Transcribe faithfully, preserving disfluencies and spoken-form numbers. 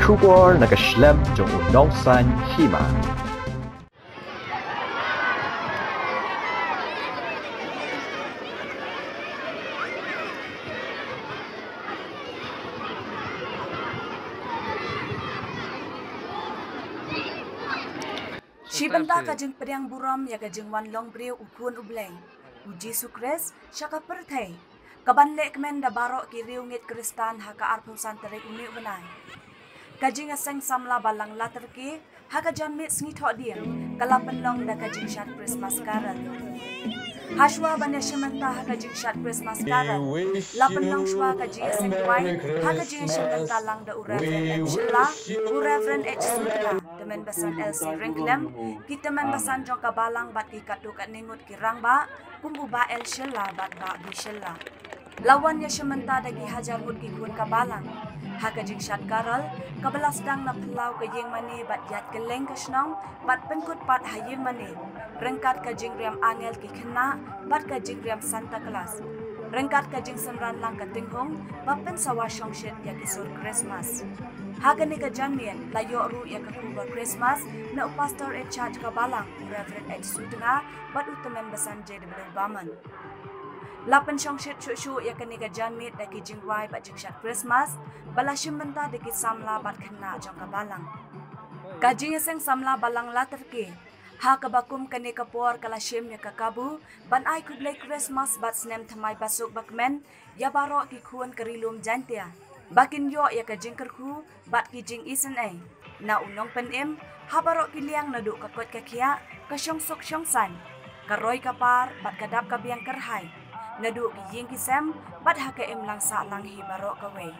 Khubor na ka shlem jong u nongsan hima. Shi bynta ka jingpdiang burom ïa ka jingwan long briew u Khun u Blei, u Jisu Khrist, sha ka pyrthei, ka ban leh kmen da baroh ki riewngeit Khristan ha ka arphew san tarik une u bnai. Ka jingïaseng samla Balang Latyrki ha ka janmiet sngi Thohdieng ka la pynlong da ka jingshad Christmas Carol. Hashwa ban ïashim bynta ha ka jingshad Christmas Carol, la pynlong shwa ka jingïaseng duwai ha ka jingïashim bynta lang da u Reverend H Shylla, u Reverend H Sutnga, tymmen basan L C Ryngkhlem, ki tymmen basan jong ka Balang bad ki katto katne ngut ki rangbah, kum u Bah L Shylla bad Bah B Shylla. La wan ïashim bynta da ki hajar ngut ki khun ka Balang. Ha ka jingshad Carol, kaba la sdang na phyllaw ka ïing mane bad ïaid kylleng ka shnong, bad pynkut pat ha ïing mane, ryngkat ka jingriam angel ki khynnah, bad ka jingriam Santa Claus, ryngkat ka jingsynran lang ka tinghung, ba pynsawa shongshit ïa ki sur Christmas. Ha kane ka janmiet, la ïoh ruh ïa ka khubor Christmas na u Pastor in charge ka Balang, u Reverend H Sutnga, bad u tymmen basan J W Barman. La pynshongshit shuh shuh ïa kane ka janmiet da ki jingduwai bad jingshad Christmas, ba la shim bynta da ki samla bad khynnah jong ka Balang. Ka jingïaseng samla Balang Latyrki, ha kaba kum kane ka por ka la shim ïa ka kabu ban ai khublei Christmas bad snem thymmai basuk bakmen ïa baroh ki khun ka Ri Lum Jaiñtia, ba kin ïoh ïa ka jingkyrkhu bad ki jingisynei na u Nongpynim ha baroh ki liang, naduh ka koit ka khiah, ka shongsuk shongsaiñ, ka roi ka par bad ka dap ka biang kyrhai, naduh ki ïing ki sem bad ha ka imlang sahlang hi baroh kawei.